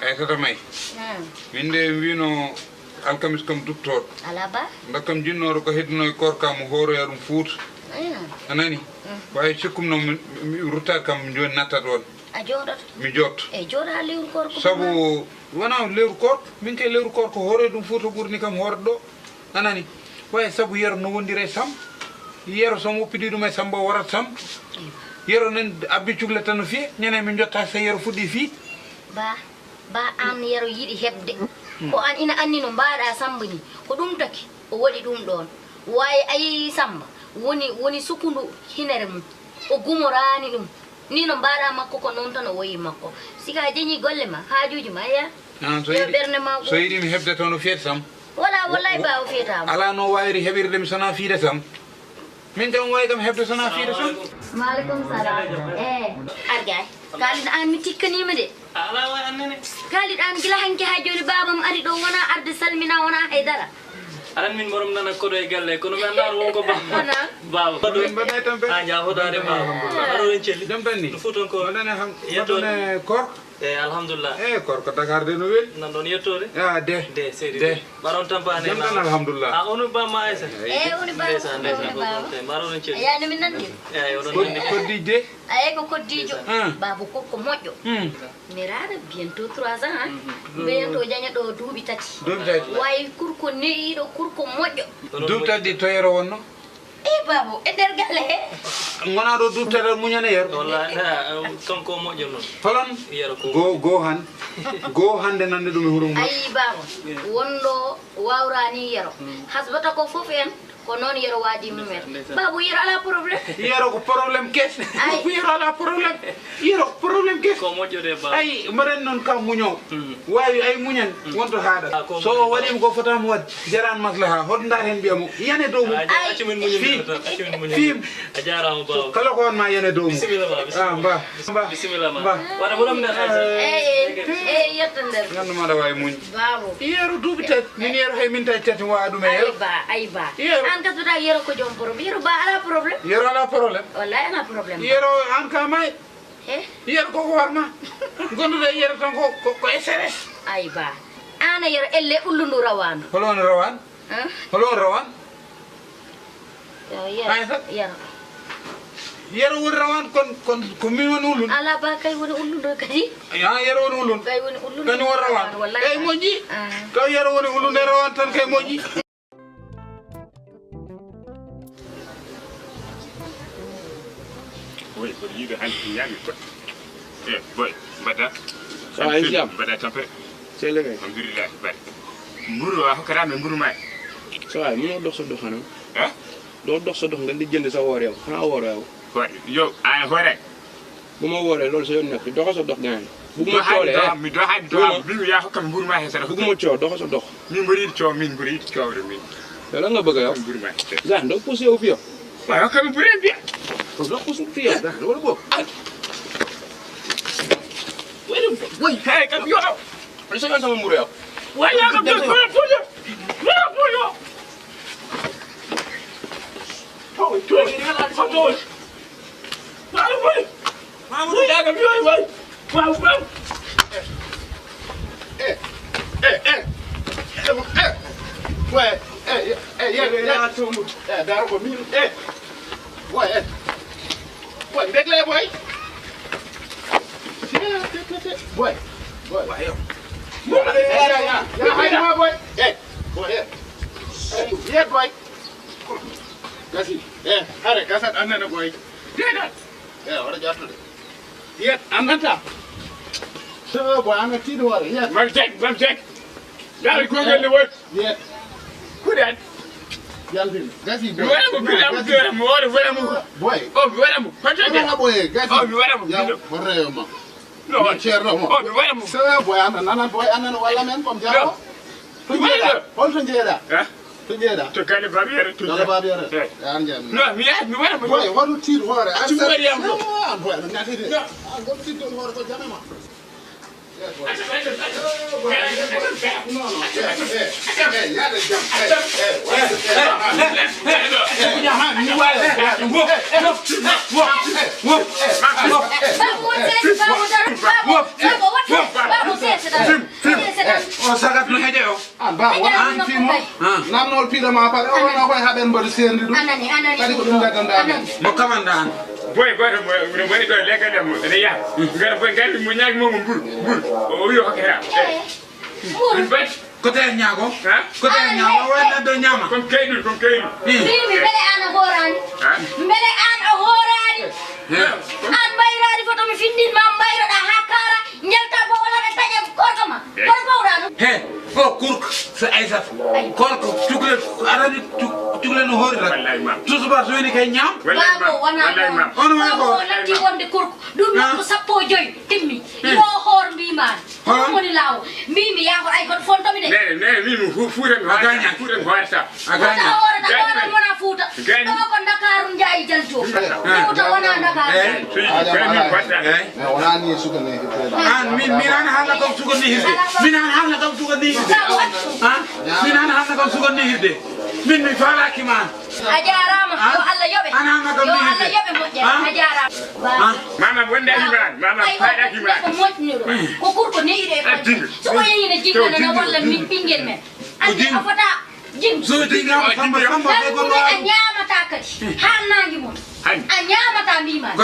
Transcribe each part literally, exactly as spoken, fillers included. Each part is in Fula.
Ay tata may. Min de mbino alkamis kam duttooɗo. Alaa ba? Ndax kam jinnooɗo ko heddino e koor kam mo hooroya ɗum fuuta. A nani? Waawi sikkum noon mi ruttaade kam jooni nattat on. A jooɗoto? Mi jooɗto. Eyi, jooɗo haa lewru koor ko. Sabu wonaa lewru koor, min kay lewru koor ko hoore ɗum fuuta ɓurni kam hoorde ɗo. A nani? Wayi sabu yero no wondiri e Samba. Yero so mi woppidii ɗum e Samba o warat Samba. Yero nan abbi cugle tan no fiye, ñande min jotta so yero fuɗɗi fii. Ba, ba an yero yiɗi heɓde. Ko an ina anndi no mbaɗa Samba ni. Ko ɗum taki o waɗi ɗum ɗoon. Wayi ayi Samba woni, woni sukundu hinere mum. O gumoraani ɗum. Ni no mbaɗa makko ko noon tan o woyi makko. Sika a jeñi golle ma, haajuuji ma, ya. An so Yo yiɗi, ɓernde ma so yiɗi mi heɓde toon o feet Samba. Wala, wallahi ba o feetaama. Alaa no waawiri heɓirde mi so wonaa fiide Samba. Min kam wawi kam heɓde so wonaa fiide Samba. Maaleykum salaam. Eh, Argaay. Kaalid an mi tikkaniima de. Alaa waay annene. Kaalid an gila hanki haa jooni baabam ari ɗo wonaa arde salmina wonaa hay dara. Aɗa anndi min mboɗo nana koɗo e galle kono mi anndaano won ko ba. Wonaa. Baaba. Min mbaɗa e tampere. A jaa hodaare baaba. Mbaɗo en celli. Jam tan ni. No fuuton ko. Mbaɗane ham. Yettoon. Mbaɗane koor. Eyi, alhamdulillah. Eyi, koor ko Dakar de no weli. Nan ɗoon yettoore. Ah, de. De, seydi de. Mbaɗon tampaani. Jam tan, alhamdulillah. A onu ba ma Aïssa? Eyi, woni ba. Ndeysaan, ndeysaan. Woni ba. Mbaɗon en celli. Eyi, no min nanndi. Eyi, oɗon nanndi. Koddiijo de. Eyi, ko koddiijo. Ah. Baaba ko, ko moƴƴo. Hmm. Mi raara bientôt trois ans, hein? Bientôt jaña ɗo duuɓi tati. Duuɓi tati. Wayi kurko ne'iiɗo, kurko moƴƴo. Duuɓi tati ɗi to yero wonno? Eh, baabo, e nder galle he? Ngona ɗo duuɓi tati aɗa muñana yero? Wallahi, na, um, kanko moƴƴo noon. Holon? Yero ko. Go, go han. Go hande nande ɗum e huro mum. Ayi, baabo, wonɗo wawrani yero. Hasbata ko fof en. Ko noon yero waadi mum en. Ndeysaan. Baabo, yero alaa problème. Yero ko problème kes. Ay. Yero alaa problème. Yero ko problème kes. Ko moƴƴo de, baabo. Ay, mbaɗen noon ka muño. Mm. Waawi ay muñan, mm, wonto haaɗa. Ah, ko so o waɗiima ko fotaama waɗde, jaraan maslaha. Hoto ndaar heen mbiya mo, yane dow mum. Ah, accu min muñondira tan, accu min muñondira. Fim. A jaaraama, baabo. Kala ko on ma yane dow mum. Bisimilla ma, bisimilla. Ah, mba. Mba. Bisimilla ma. Mba. Waɗa ko ɗum nder. Eh, eh, eh, yetto nder. Nganndu ma aɗa waawi muñ. Baabo. Yero duuɓi tati. Min yero hay min tawi tati waɗa ɗum e yero. Ay ba, ay ba. Yero. An kasbata yero ko joom problème. Yero ba alaa problème. Yero alaa problème. Wallahi alaa problème. Yero an ka may. He? Yero ko ko warma. Gondude yero tan ko, ko, ko S R S. Ay ba. Ana yero elle ullundu rawandu. Holo on rawan? Hein? Holo on rawan? Yo, yero, ay, ha? Yero. Yero woni rawan kon, kon ko min woni ullun. Ala ba kay woni ullun ɗo kadi. Ya, yero woni ullun. Kay woni ullun. Kay woni rawan. Wallahi. Kay moƴƴi. Ah. Kay yero woni ullun e rawan tan kay moƴƴi. Boy, mboɗo yiɗi hannde ñaami goɗɗo. Eh, boy, mbaɗa. Ça va, en jam? Mbaɗa tampere. Sell kay. Alhamdulillah, mbaɗa. Mburu a hokkata men mburu ma. Sa waay, munoo dox sa dox xanaa? Eh? Doo dox sa dox nga lijjanti sa woor yow. Xanaa woor yow. Hoore, yow, a hoore. Bu ma wooree, loolu sa yoon nekk. Doxal sa dox, gaañ. Bugguma coow de, eh. Mi doxaani dox, mi yaa hokkam mburu ma he sa dox. Bugguma coow, doxal sa dox. Min mboɗo yiɗi coow, min mboɗo yiɗi coowre, min. Yow, lan nga bëgg yow? Mburu ma he. Gaañ, doo pousse yow fi yow. Waaw, hokkam mburu en fi. Doo pousse fi yow, gaañ, wala boobu. Ay. Wala boobu. Hey, kam yow. Sa yoon sama mburu yow. Waaye yaa ko jël, wala boobu. Wala boobu. Toog, toog, toog. Mamadou, yaa ko yooyu waay. Waaw, waaw. Eh, eh, eh. Eh, eh. Waay, eh, eh, eh, eh, eh. Eh, dara ko min. Eh. Waay, eh. Waay, mbeg lay, boy. Boy, boy. Waay, yow. Eh, ya, ya, hay ma boy. Eh, boy, eh. Eh, yet boy. Gasi. Eh, hare, gasat annana boy. Deedat. Eh, wara jattude. Yet, annata. So, boy, an a tiiɗi hoore, yet. Mam Seck, Mam Seck. Ndaar ko ngel ne woy. Yet. Kuɗen. Yaltin. Gasi, boy. Mi waɗa mo bilamu, gasi. Mi waɗa mo, waɗa mo. Boy. Oh, mi waɗa mo. Hoto de. Wala boy, gasi. Oh, mi waɗa mo. Ya, bilamu. Hoto yo ma. No. Mi ceerno mo. Oh, mi waɗa mo. So, boy, an, an, an, boy, an, an, walla men, comme jaaɓo. No. To jeeɗa? Holto jeeɗa? Eh? To jeeɗa? To galle Baaba Yero, to galle Baaba Yero. Eh. An jam. No, mi yahat, mi waɗa mo. Boy, hoto tiiɗ hoore. Accu mi waɗi yam ɗo. Ah, boy, no ñaati de. No. Ah, ngol tiiɗ hoore ko jame ma. Eh, boy. Accu, accu, accu. Eh, boy, eh, boy. No, no. Eh, eh, eh, yaade jam. Eh, eh, eh, eh. Babu, won seeɗa, babu, babu, babu, babu, won seeɗa, babu, won seeɗa. O sagat no heƴe o. An ba wona an fimo. Namnol piɗo ma paɗe o wona koy haɓen mbaɗu sendi ɗum. Anani, anani. Kadi ko ɗum gaddanɗa. Anani. Mo kamanda an. Boy goto mo no woni ɗo leggal mo ne ya. Ngara boy ngari mo ñaagi mo mo mbur mbur. O wi o hokera. Mbur. Min bat. Ko te ñaago? Ha? Ko te ñaago wona do ñama. Kon kaydu kon kaydu. Mbimi mbele an a horani. Ha? Mbele an a horani. An mbayraɗi foto mi findin ma mbayroɗa ha kara. Njalta ko wala ɓe taƴa gorko ma. Kono pawɗa ɗum. He, o kurk so Aysata. Ay. Korko cuklel ko arani cuk- cuklel no hoori tan. Wallahi mam. Tusubar so woni kay ñaam. Wallahi mam. Babo wona. Wallahi mam. On way ko. Babo natti wonde kurko. Ɗum nokku sappo e joy timmi. Yo hoor mbima. Hoor? Ɗum woni lawo. Mbimi ya ko ay hoto fonto mi de. Nene nene mi mi fu- fuuren. A gaña. Fuuren hoore sa. A gaña. Hoore ta hoore wona fuuta. Gañi. Ɗo ko Ndakaaru njaay janto. Fuuta wona Ndakaaru. Eh. Suuji gañi batta. Eh. Mais wona ni suka ni hirde. An min min an haalna kam suka ni hirde. Min an haalna kam suka ni hirde. Ha? Min an haalna kam suka ni hirde. Min mi faalaki ma an. A jaaraama. Yo Allah yoɓe. An haalna kam ni hirde. Yo Allah yoɓe moƴƴere. A jaaraama. Ha? Mama wonde iman. Mama faalaki ma an. Ko moƴƴuɗo. Ko kurko ne yiɗe. Addiga. So ko yeyina jinnana walla min ɓingel men. Andi a fota. Jim. So jingama samba samba ɓe goɗɗo a ñamata kadi ha nangi mon. A ñamata mbima.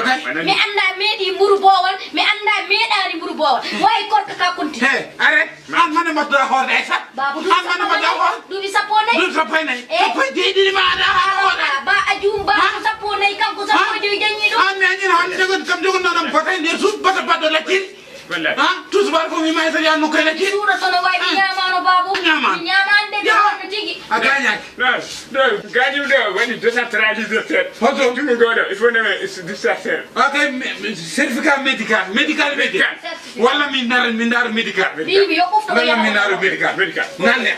Mi anda meeɗi mburu bowal, mi anda meeɗani mburu bowal. Way korka ka kunti. He, arrête. An mane mbaɗɗa hoorde ay sat. Babu an mane mbaɗɗa hoorde. Duuɓi sappo nayi. Duuɓi sappo e nayi. Sappo e jeeɗiɗi ma aɗa ha hoorde. Ba a juum ba sappo nayi kanko sappo e joyi dañi ɗum. An mi añina hande jogon kam jogonnoɗam batay nder suudu bata baɗɗo lacciri. Wallahi. Ha? Tusubar ko mi may sa ya no kay laki. Suura sono way mi ñamano babu. Ñaman. Mi ñamande de no tigi. A gañaki. No, no, gañi do woni décentralisateur. Hoto. Tumu godo il faut neme dispensaire. Ok, certificat médical, médical médical. Wala mi ndar mi ndar médical. Bibi yo ɓofto. Wala mi ndar médical. Médical. Nande.